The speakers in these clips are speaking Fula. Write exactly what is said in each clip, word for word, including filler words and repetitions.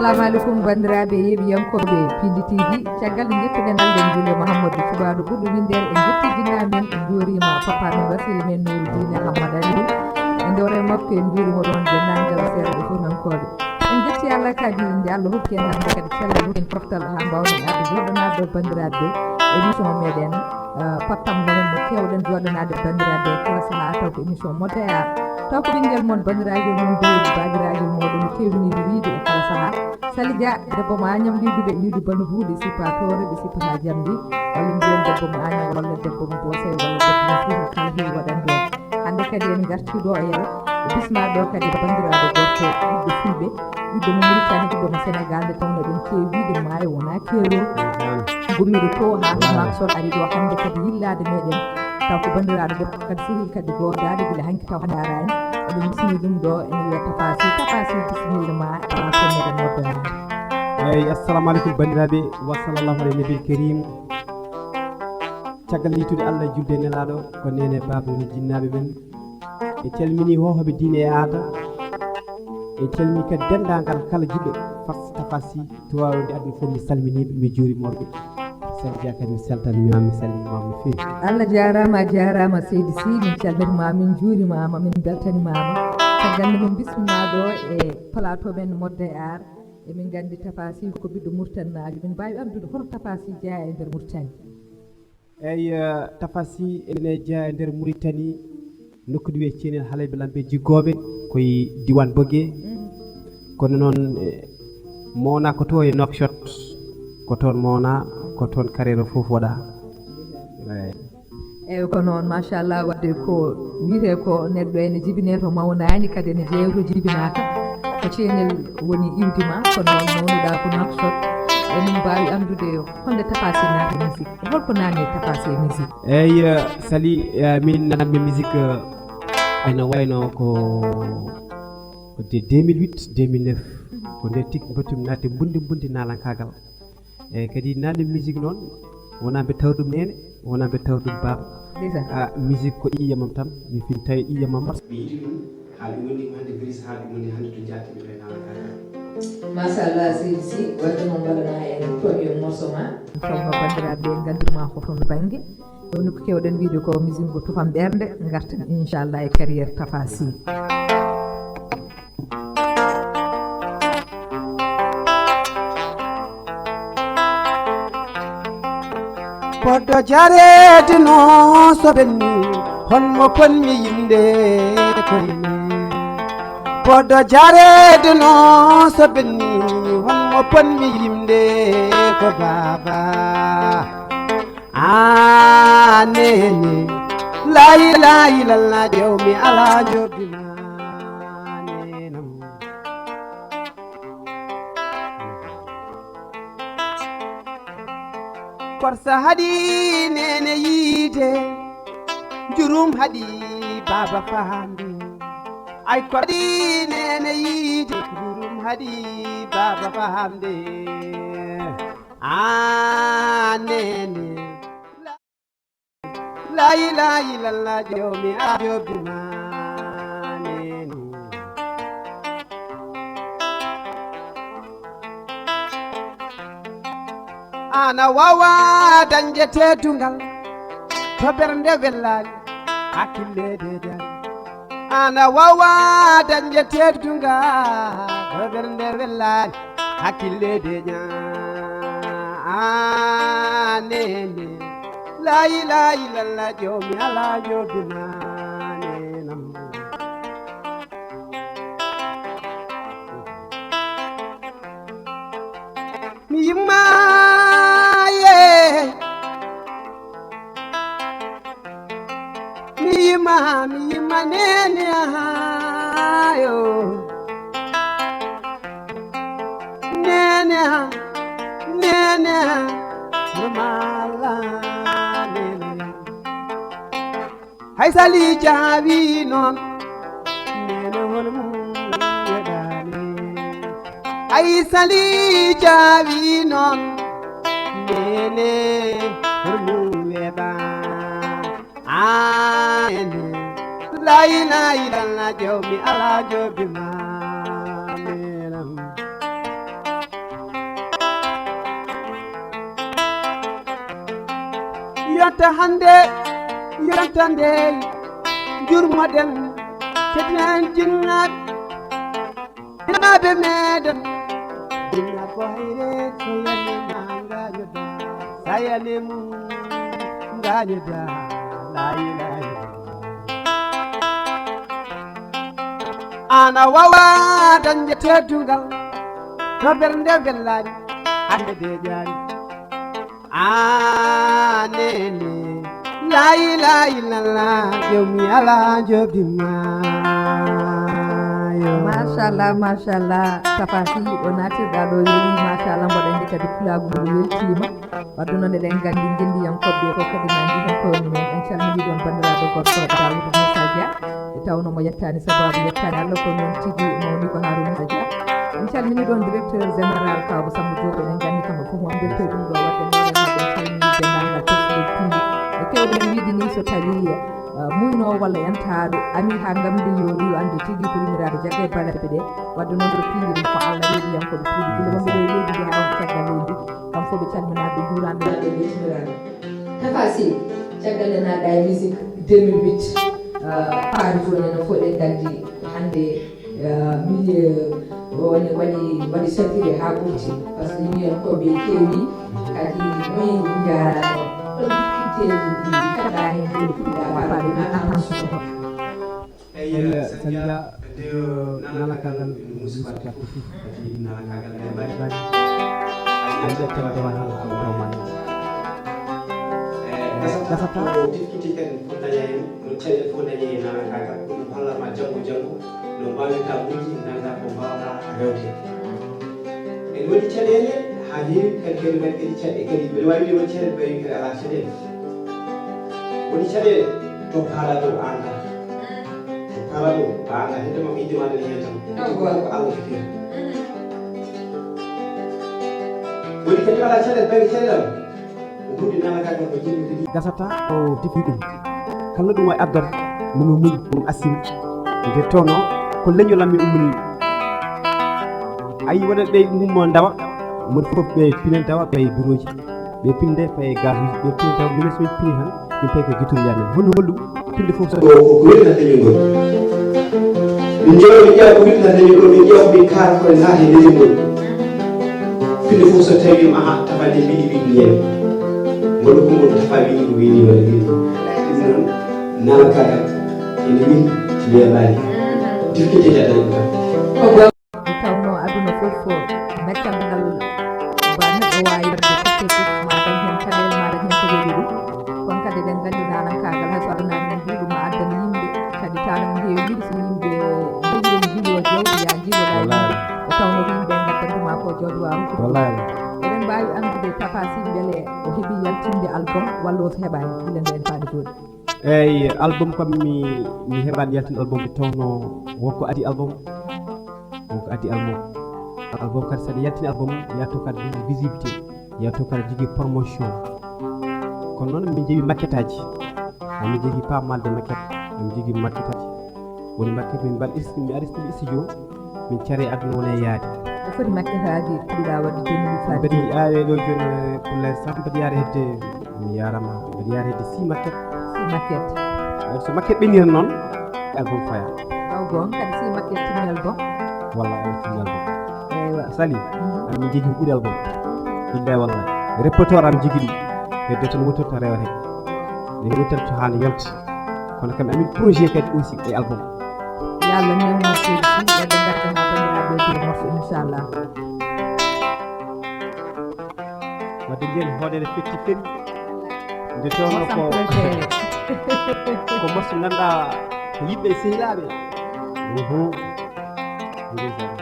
Assalamu aleykum, banndiraaɓe yeeɓiyankooɓe Piindi T V. Caggal nde njettuɗen Allah, en njuuli Muhammadu Cubaaɗo ɓurɗo winndere, en njetti jinnaaɓe men, en njuuriima papa men, wasiila men, Nuuru Diine Hammad Ali. En ndewre makko, en njuuriima ɗoon denndaangal seeɗa e fuunankooɓe. En njetti Allah kadi nde Allah hokki en hannde kadi cellal, hokki en poftal haa mbaawɗen arde jooɗanaade ɗo banndiraaɓe émission meɗen, eh, pottam mo keewɗen jooɗanaade banndiraaɓe kala sahaa, taw ko émission Modde Aar. Taw ko ɓinngel mon, banndiraajo mon, dewdi baabiraajo mooɗon keewniiɗo wiyde e kala sahaa. Sali Dia, debbo mo Agnam, liwɗi ɓe, liwɗi bano buuɗi, sippa toore, ɓe sippa haa jamndi. Walla mbiyen debbo mo Agnam, walla debbo mo Boosay, walla debbo mo Fuuta, kala heewi waɗande on. Hannde kadi en ngartii ɗo e yeru, bismaa ɗo kadi banndiraaɗo gorko, ɓiɗɗo Fulɓe, ɓiɗɗo mo Mauritanie, ɓiɗɗo mo Sénégal, nde tawno ɗen keewi wiyde maayo wonaa keerol. Gummiiɗo to haa to Nouakchott, ari ɗo hannde kadi yillaade meɗen. Taw ko banndiraaɗo debbo kadi sehil kadi goo daaɗo gila hanki taw hadaara en. Eɗen bismii ɗum ɗo, ene wiya Tafasi. Tafasi, bisimilla ma, ala ko meɗen noddanaa. Eyi, assalamu aleykum banndiraaɓe, wa sallallahu ala nabil karim. Caggal yettude Allah, julde e Nelaaɗo, ko neene baaba woni jinnaaɓe men. En calminii hoohooɓe diine e aada. En calminii kadi denndaangal kala jiɗɗo fas Tafasi to waawde aduna fof. Mi salminii ɓe, mi juuriima ɓe. Sali Dia kadi mi saltaniima, mi salminiima no feewi. Allah jaaraama, a jaaraama seydi Sy, min calminiima, min njuuriima ma, min mbeltaniima ma. Caggal nde min bismimaa ɗo e plateau men Modde Aar, emin nganndi Tafasi ko ɓiɗɗo Muritaninaajo. Min mbaawi anndude hoto Tafasi jeyaa e nder Muritani? Eyi, eh, Tafasi ene jeyaa e nder Muritani, nokku ɗo wiyee Ceenel Halayɓe Lamɓe Jiggooɓe, ko e diiwaan Bogué. Mhm. Kono noon, eh, mo wonaa ko to e Nouakchott, ko toon mo wonaa, ko toon carrière o fof waɗaa. Eyi. Eyi, ko noon, machallah, waɗde ko wiyetee ko neɗɗo ene jibinee to mawnaani, kadi ene jeeya to jibinaaka. Ko Ceenel woni iwdi ma, kono noon mawnuɗaa ko Nouakchott. Emin mbaawi anndude holnde Tafasi naati musique? Holko naani Tafasi e musique? Eyi, eh, Sali, eh, min naatmi musique, eh, ene wayno ko, ko de deux mille huit, deux mille neuf. Ko nder tigi mbaɗtumi naatde mbunndi mbunndi naalankaagal. Eyi, kadi naatde musique noon, wonaa mbeɗa tawa ɗum neene, wonaa mbeɗa tawa ɗum baaba. Ndeysaan. Ah, musique ko ƴiiƴam am tan, mi fini tawi ƴiiƴam am. Mi yiɗi ɗum, haa ɗum woni ko hannde virus, haa ɗum woni hannde to njaartimi ɗo e naalankaagal. Machallah, seydi Sy, waɗde noon mbaɗanaa en premier morceau ma. Tawno banndiraaɓe nganndirma ko toon bannge. Woni ko keewɗen wiyde ko musique ko tufam ɓernde, ngarten inchallah e carrière Tafasi. Poɗɗo jareede no so ɓenni, honmo ponmi yimde ko ine. Poɗɗo jareede no so ɓenni, honmo ponmi yimde ko baaba. A neene, laayi laayi lalla, jawmi alaa joobi ma, neenam. Korsa haɗi neene yiide, njurum haɗi baaba faamde. Ay korsa haɗi neene yiide, njurum haɗi baaba faamde. A neene. Laayi laayi lalla, joomi a joobi ma, neene. Ana waawa dañde teddungal to ɓernde wellaani, hakkille deeƴaani. Ana waawa dañde teddungal to ɓernde wellaani, hakkille deeƴaani. Neene. Laayi laayi lalla, joomi alaa joobi ma, neenam. Mi yimma, ye. Mi yimma, mi yimma, neene, aha, yo. Neene, aha, neene, aha, mala, neene. Hay Sali jaawi noon, neene hol mum weɗaani. Hay Sali jaawi noon, neene hol mum weɗaani. Aa, neene, laayi laayi lalla, jawmi alaa joobi ma, neenam. Yonta hannde, yonta ndey, njurmoɗen, tedduɗen jinnaaɓe, jinnaaɓe meɗen. Jinna ko hayre, so yani ma ngañoda, sa yani mum ngañoda, laayi laayi. Ana wawa dañde teddungal, to ɓernde wellaani, hannde de ƴaani. Anene, laayi laayi lalla, joomi ala joobi maayo. Machallah, machallah. Tafa si o natirɗa ɗo yewi, machallah, mboɗo anndi kadi pulaagu ngu weltiima. Wadde noon eɗen nganndi ngenndiyankooɓe ko kadi ma njiɗen ko woni men. En calminii ɗoon banndiraaɗo gorko Daouda Moussa Dia. E tawno mo yettaani sababu yettaani Allah, ko noon tigi mawni ko Harouna Sadia. En calminii ɗoon directeur général Kawba Samba Diop, eɗen nganndi kamɓe fof mo mbeltoy ɗum ɗo, wadde noon en calminii denndaangal personnel tigi. E kewɗen wiide ni so tawii, eh, muynoowo walla yantaaɗo ami haa ngamndi yo ɗi annde tigi ko yummiraaɗo jagge e balaɗe ɗe. Wadde noon ɗo piindi ɗum ko Allah reediyankooɓe piindi gila wonɓe ɗo e leydi ndi haa wonɓe caggal leydi. Kam fof ɓe calminaade, ɓe njuuraade, ɓe weltiniraade. Tafa si, caggal nde naatɗa e musique deux mille huit, ah, paari jooni no fof eɗen nganndi hannde, ah, milieu o ne waɗi, waɗi satire haa ɓurti. Par ce que yimɓe ko ɓe keewi, kadi noyi njaaraama. Ɗon ɗi kaɗa heen joni puɗɗa paari attention. Eyi, Sadia, nalakagal musiba. Kadi nalakagal ne mbaɗi. Aɗa ƴetta dewan hannde ko ɗo mbaɗi. Gasata. Ko difficulté kadi fof daña heen, no caɗeele fof dañi e nalakagal, ɗum holla ma janngo janngo, no mbaawirta muñde, ngannda ko mbaawɗa rewde. Ene waɗi caɗeele haa heewi, kadi kadi waɗi kadi caɗe-, kadi mbeɗa waawi wiide waɗi caɗeele, mbeɗa wiide kadi alaa caɗeele. Waɗi caɗeele to paara ɗo aan tan. To paara ɗo, ko aan tan, hedde makko yidde ma nani heen tan. Ɗum ko Allah fitiri. Waɗi kadi alaa caɗeele, baŋnge caɗeele am. Gasata o defi ɗum. Kala ɗum wawi addata, momi muñ, momi assimi. Nde tawno ko leñol am mi ummini. Ayi, wona ɓe ummo ndawa, moni fof ɓe pina ndawa, ɓe bureauji, ɓe pinde, ɓe gasuji, ɓe pina ndawa, minen somi pini tan, min tawi ko guittude yamin. Hono holɗum? Pinde fof so ko, ko, ko weli tan leñol ngol. Min njeewa, min ƴeewa ko weli tan leñol ngol, min ƴeewa ko min kaara ko e naati e leñol ngol. Pinde fof so tawi ma ha tafa de mbiɗi mbiɗi yeewi. Mboɗo ko mboɗo tafa wini ko wini wala wini. Ɗum noon, nalakagal ene wini, weeɓaani. Difficulté jaɗani ɗum tan. Nde tawnoo aduna fof ko ngaccal ngal, ba neɗɗo waawi waɗde fof e fof, ma dañ heen caɗeele, ma dañ heen ko weeli ɗum. Kono kadi eɗen nganndi naalankaagal, hay so aduna min mbiɗo ma addan yimɓe, kadi taala no heewi yiɗi so yimɓe njehi en jiilowo jawdi, ya jiiloɗa e yimɓe. Nde tawnoo ko yimɓe ngaddantu ma ko jawdi waawa rokkude. Wallahi. Eɗen mbaawi anndude Tafa Sy mbele o heɓi yaltinde album walla o so heɓaani gila nde en faade jooni? Eyi, album kam mi, mi heɓaani yaltinde album nde tawnoo wonko adii album. Wonko addi album. Album kadi, saɗa yaltini album, yalto kadi jogii visibilité, yalto kadi jogii promotion. Kono noon min njeewi maquette aji. Min jogii pas mal de maquette. Min jogii maquette aji. Woni maquette min mbaɗi is-, mi ari studio, min care aduna wona e yaade. Ko foti maquette aji puɗɗa waɗde deux mille faade? Mbeɗa yaade ɗo jooni, pour l'instant, mbeɗa yaade hedde Mi yaarama, mbeɗa yaara hedde six maquette. Six maquette. Ay, so maquette ɓenni tan noon, album faya. Taw goon kadi six maquette timmi album. Walla ay timmi album. Eywa. Sali, mhm, amin jogii ko ɓuri album. Billahi wallahi. Répertoire am jogii ɗum. Hedde tan wotorta rewata. Mi wotorta haa no yonta. Kono kam amin projet kadi aussi e album. Yo Allah newnu seeɗa si, ɓe ngarta haa banndiraaɓe e morceau, inchallah. Wadde nden hoodere fetti feri. Nde tawno ko, ko morceau ngannduɗaa ko yiɗɓe e sehilaaɓe. Mhm. Ndeysaan.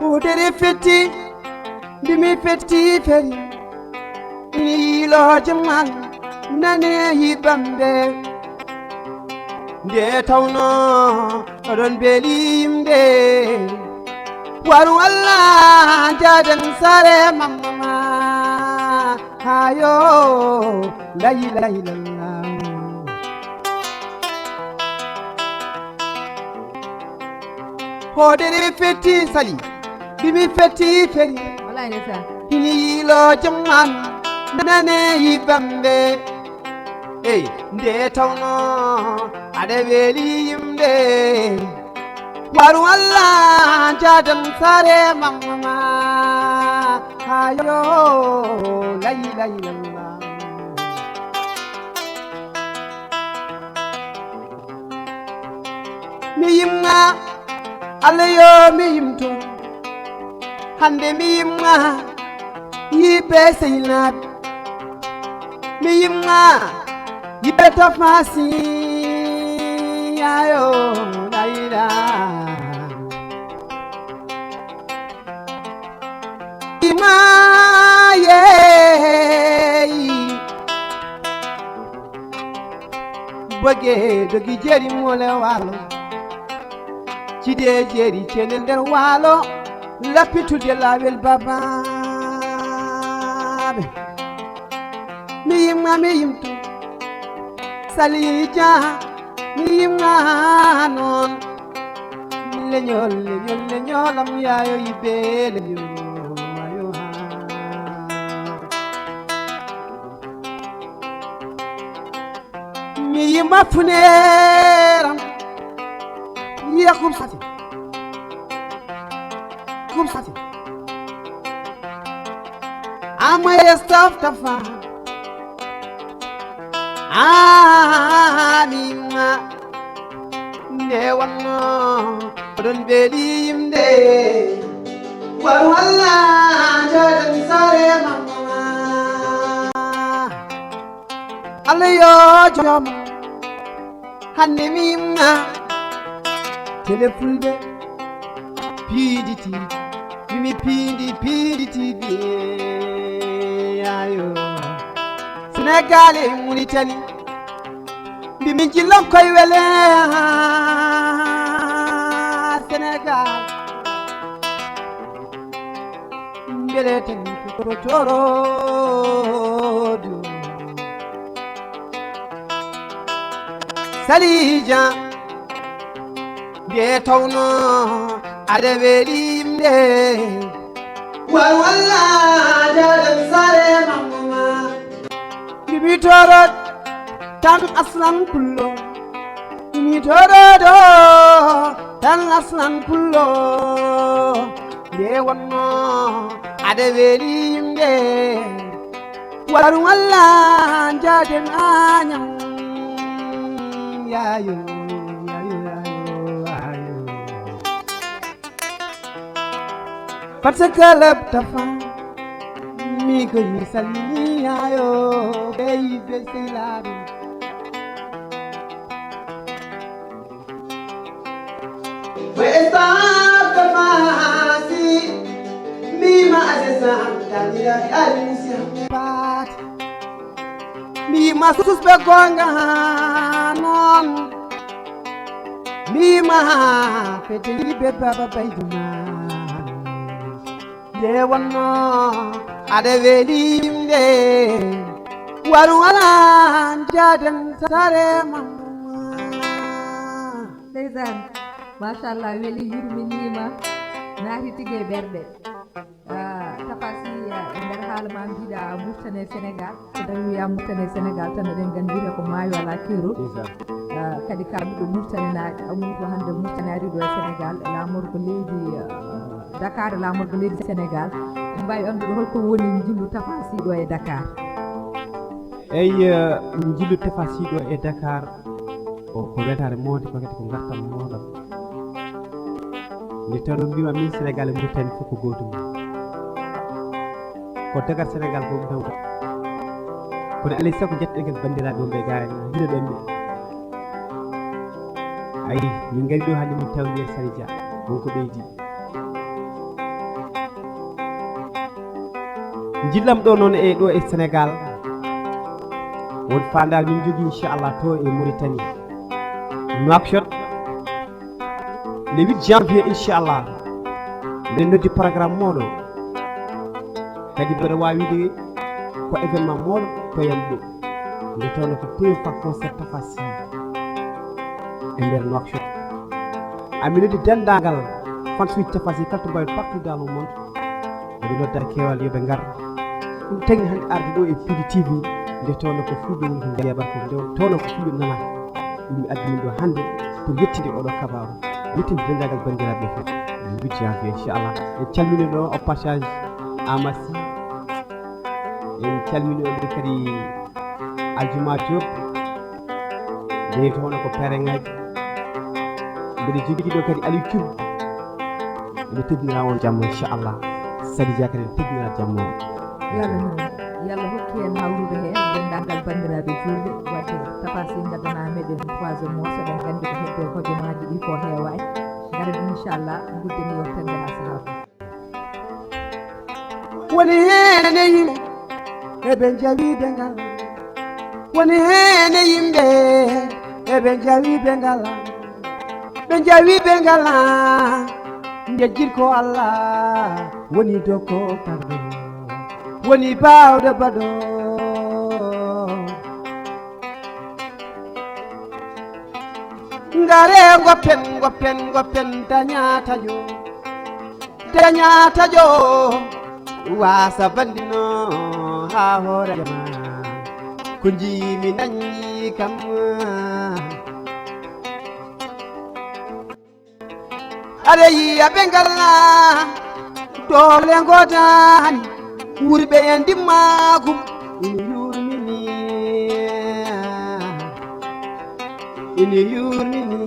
Hoodere fetti, nde mi fetti feri. Yiilooje man nane yiɓamɓe. Nde tawno oɗon beeli yimɓe. Waru Allah jaaden saare mamma ma. Hayo, layi, layi, lalla. Hoodere fetti sali. Bimi feti feri. Wallaay ndeysaan. Hini yiilo jamman. Nane yi bambe. Ey, nde tawno aɗa weli yimde. Waru Allah jadan sare mamma. Ayo, lay, lay, lay, lay. Mi yimma, Allah yo mi yimto. Hande mi yimma, yiɓe Seynab. Mi yimma, yiɓe Tafasi. Ayo, layla. Ima yeeyi. Boge dogi jeeri mole waalo. Cide jeeri cene nder waalo. Lappitude laawel babaaɓe. Mi yimma, mi yimto. Salija, mi yimma noon. Leñol, leñol, leñol am yaayo yiɓe leñol. Ayo ha. Mi yimma funeeram. Yakub Sati. Yakub Sati. Ama ya staff Tafa. Amima. Nde wonno oɗon beeli yimde. Waru Allah jaden sare mamma. Allah yo joom. Hande mi yimma. Tele fulɓe. Piiditi. Mimi piidi, piiditi biye. Ayo. Senegal e Mauritanie. Mbi min jillan koye wele. Senegal. Mbele tan ko torodo. Salija. Nde tawno aɗa weli yimde. War walla jaɗan sare mamma. Mimi torot tan aslan kullo. Mimi torodo tan aslan kullo. Nde wonno aɗa weli yimde. War walla jaɗen añam. Yayo, yayo, yayo, yayo. Parce que le tafa mi ko yi salmini ayo be yi be silabi. Be staff tafa si mi ma azesa tamira ali musi hambat. Mi ma susbe gonga non. Mi ma fete yiɓe baba bayduma. Nde wonno aɗa weli yimde. Waru wala jaden sare mamma. Ndeysaan. Machallah, weli, yurminima, naati tigi e ɓerɗe. Ah, Tapasi, ah, e nder haala ma mbiɗa Mauritanie e Sénégal. So tawi wiya Mauritanie e Sénégal tan, eɗen nganndi ko maayo alaa keerol. Ndeysaan. Ah, kadi ka ɓiɗɗo Mauritanie naajo, a wuurto hannde Mauritanie ari ɗo e Sénégal, e laamorgo leydi, ah, Dakar, e laamorgo leydi Sénégal. En mbaawi anndude holko woni njillu Tapasi ɗo e Dakar? Eyi, eh, njillu Tapasi ɗo e Dakar, o ko weltaare mawde, ko kadi ko ngartam mawɗam. Nde tawno mbima min Sénégal e Mauritanie fof ko gootum. Ko dagar Sénégal ko ɗum tan. Kono alay sago jettoɗen kadi banndiraaɓe wonɓe ga e Guinée ɓen ɓe. Ayi, min ngari ɗo hannde min tawdi e Sali Dia, wonko ɓeydi. Njillam ɗo noon e ɗo e Sénégal. Won faandaare min njogii inchallah to e Mauritanie. Nouakchott. Le huit janvier, inchallah, mbiɗen noddi programme mawɗo. Kadi mbeɗa waawi wiide ko événement mawɗo to yam ɗo. Nde tawno ko premier fois concert Tapasi e nder Nouakchott. Ami noddi denndaangal fansuuji Tafa Sy kala to mbawi partout dans le monde. Ɓe nodda keewal yo ɓe ngar. Ɗum tagni hannde arde ɗo e Pidi T V. Nde tawno ko fulɓe woni ko jeebar ko, nde tawno ko fulɓe nana. Ɗum mi addi min ɗo hannde pour yettinde oɗo kabaru, yettinde denndaangal banndiraaɓe fof. Huit janvier, inchallah. En calmini ɗo au passage Amasi. En calmini on kadi Aljuma Diop. Nde to hono ko pereŋaaji. Mbiɗa jogii ɗo kadi Aliou Thioub. Mbiɗa teddinira on jamma, inchallah. Sadi Dia kadi teddinira jamma. Yalla noon, yalla hokki en hawrude heen denndaangal banndiraaɓe juulɓe. Wadde Tafa Sy ngaddana meɗen troisième morceau, eɗen nganndi ko hedde hojomaaji ɗi ko heewaani. Ngara, inchallah, ngudden yewtere nde haa sahaa fof. Woni heen e yimɓe eɓe njawi ɓe ngala. Woni heen e yimɓe eɓe njawi ɓe ngala. Ɓe njawi ɓe ngala. Njejjit ko Allah woni dokko pardon. Woni baawɗo baɗo. Ngare ngoppen, ngoppen, ngoppen daña taƴo. Daña taƴo. Wasa bandino ha hoore ma. Ko jiimi dañi kam. Aɗa yiya ɓe ngalla doole ngodaani. Wurɓe e ndimmaagu ina yurmini. Ina yurmini.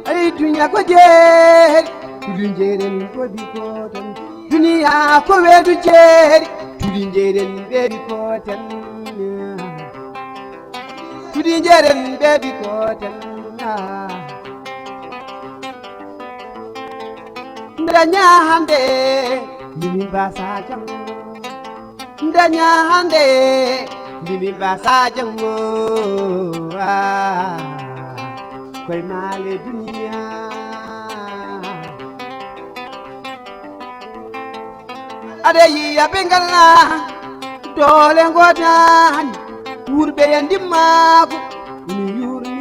Ay, duniya ko jeeri, ɗum jeeren ko bikoton. Duniya ko weedu jeeri, ɗum jeeren ɓe bikoton. Ɗum jeeren ɓe bikoton. Daña hande, mini basa jam. Daña hande, mini basa jam. Ah, koy male duniya. Aɗa yiya ɓe ngalla doole ngodaani. Wurɓe e ndimmaagu ina yurmini.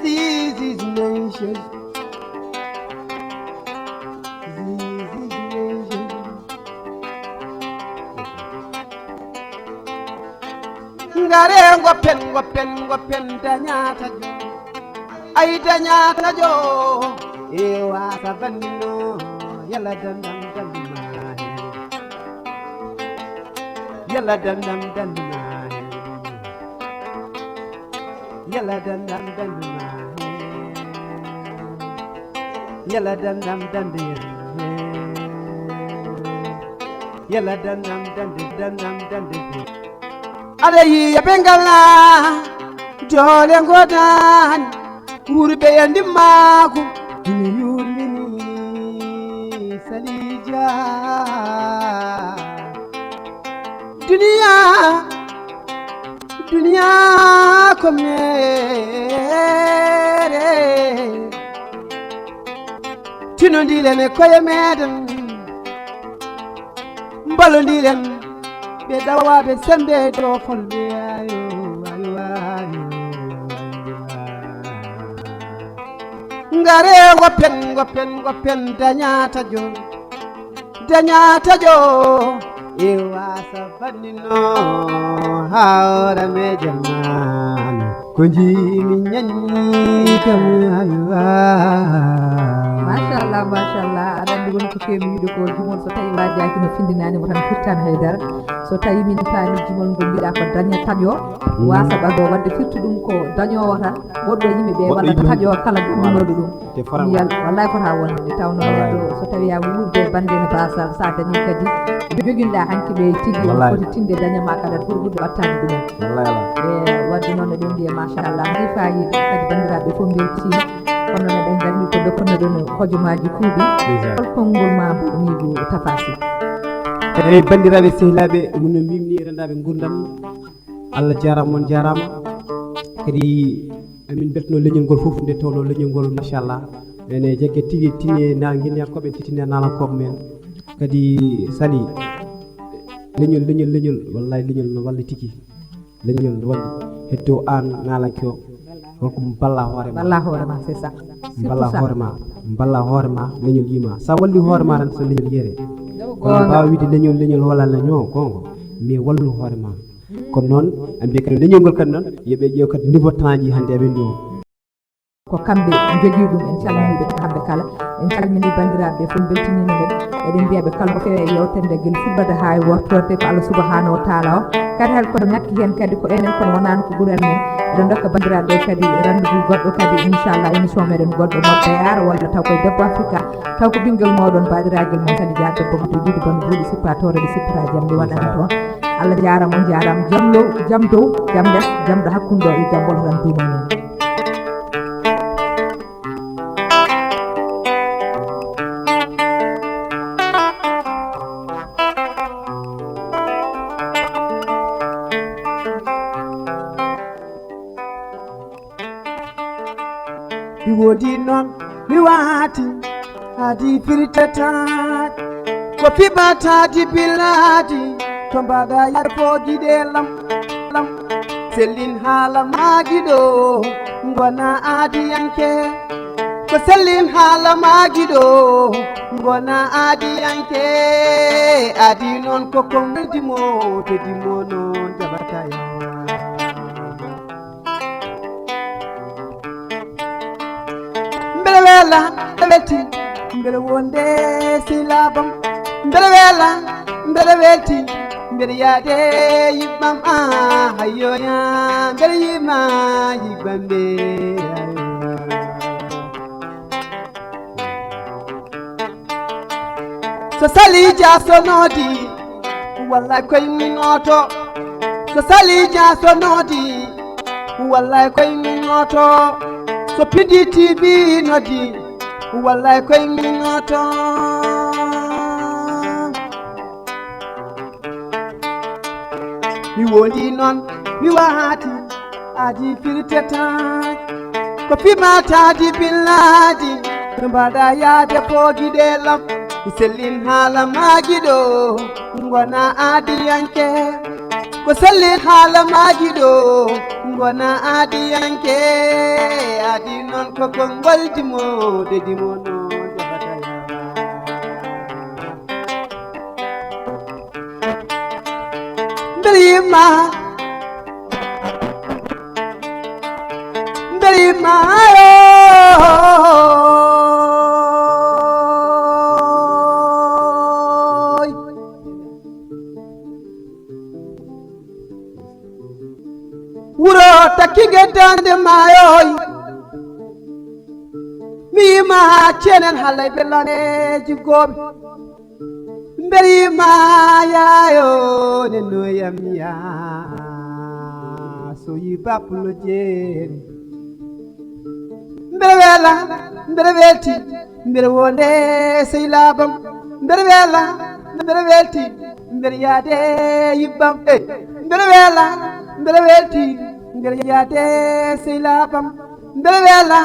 This is nation. This is nation. Ngare ngoppen, ngoppen, ngoppen dañata jom. Ay dañata jo. E wasa bandino. Yalla dandam dandima. Yalla dandam dandima. Yalla dandam dandima. Yalla dandam dandima. Yalla dandam dande dandam dande. Aɗa yiya ɓe ngalla doole ngodaani. Wurɓe e ndimmaagu ina yurmini. Salija. Duniya, duniya ko mere. Tinondiren e koye meɗen. Mbalondiren ɓe dawaɓe sembe dofolɓe. Ayo, ayo, ayo, ayo. Ngare ngoppen, ngoppen, ngoppen dañata jo. Dañata jo. E wasa bandino haora me jaman. Ko jiimi ñanni kam aywa. Machallah, machallah. Aɗa anndi woni ko keewmi wiide ko jumol so tawi waajaaki no findinaani mo tan firtaani hay dara. So tawi min paami jumol ngol mbiɗa ko daña taƴo. Wasa ɓago wadde firtu ɗum ko dañoowo tan. Woɗɗo yimɓe ɓe walla taƴo kala gandunooɗo ɗum. Te fota wonde. Wallay fota wonde nde tawno neɗɗo so tawi a wuurde bande no basal sa dañi kadi joginɗa hanki ɓe tigi. Wallay. Foti tinde daña ma kala pour ɓurɗo wattande ɗum. Wallay ala. E wadde noon eɗen mbiya machallah mbi fayida kadi bandiraɓe fof mbelti. Kono noon eɗen gandi ko dokkonoɗon hojomaaji kuuɓi. Hol konngol ma mbonigu Tafa Sy? Eyi, banndiraaɓe sehilaaɓe, ɗum no mbimni e renndaaɓe nguurndam. Allah jaaraama, on jaaraama. Kadi amin mbeltano leñol ngol fof nde tawno leñol ngol machallah ene jagge tigi tine na guinéankooɓe titine nanankooɓe men. Kadi sali leñol leñol leñol wallay leñol no walla tigi. Leñol no walli heddo an naalanke o. Holko balla hoore ma? Balla hoore ma, c'est ça. Balla hoore ma. Balla hoore ma, leñol yima. Sa walli hoore ma tan, so leñol yere. Kono mbaawa wiide leñol, leñol wala leño, gonga. Mais wallu hoore ma. Kono noon, a mbiya kadi leñol ngol kadi noon, yo ɓe ƴeew kadi niveau temps ji hannde amen ɗo. Ko kamɓe njogii ɗum, en calminii ɓe kamɓe kala. En calminii banndiraaɓe ɓe fof, en mbeltiniima ɓe. Eɗen mbiya ɓe kala ko feewi e yewtere nde, gila fuɗɗoode haa e wortoode, ko Allah subahanahu wa taala o. Kadi hay koto ŋakki heen kadi ko enen, kono wonaano ko ɓuri en men. Eɗen ndokka banndiraaɓe ɓe kadi rendez-vous goɗɗo kadi, inchallah, émission meɗen goɗɗo, Modda Yaara, walla taw koye Debbo Afrika, taw ko ɓinngel mooɗon, baɗiragel mon kadi Dia Debbo, mo to Duudu Bano Buuɗi, sippa tooreede, sippata jam, mi waɗana toon. Allah jaaraama, on jaaraama. Jam low, jam dow, jam les, jam ɗo hakkunde ɗo e jam wontan duumo men. Mi woodi noon, mi waati, adi firtetaat. Ko fibataadi bilaadi, to mbaɗa yar poogiɗe lam, lam. Sellin haala maagiɗo, ngona aadiyanke. Ko sellin haala maagiɗo, ngona aadiyanke. Adi noon ko konngol dimo, te dimo noon jaɓata yawa. Mbele wela, mbele welti, mbele wonde silabam. Mbele wela, mbele welti, mbele yaade yibbam. Ah, hayoya, mbele yima yibbam de. So sali ja so noodi, wallay koye min oto. So sali ja so noodi, wallay koye min oto. So pidi T V nodi, wallay koye min oto. Mi wondi noon, mi waati, adi firtetaake. Ko fimataadi billaadi, no mbaɗa yaade poogiɗe lam. Mi sellin haala maagiɗo, ngona aadiyanke. Ko sellin haala maagiɗo, ngona aadiyanke. Adi noon ko konngol dimo, de dimo noon jahata yawa. Mbeli ma, mbeli ma, oy. Wuro takki geddande maayoy. Mi ma cenen halay bellane jiggoɓe. Mberi ma yaayo ne noyam ya. So yi baplo jeri. Mbere wela, mbere welti, mbere wonde sey labam. Mbere wela, mbere welti, mbere yaade yibbam. Eh, mbere wela, mbere welti, mbere yaade sey labam. Mbere wela,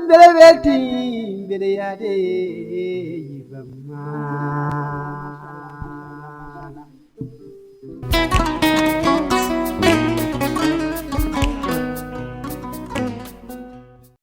mbere welti, mbere yaade yibbam.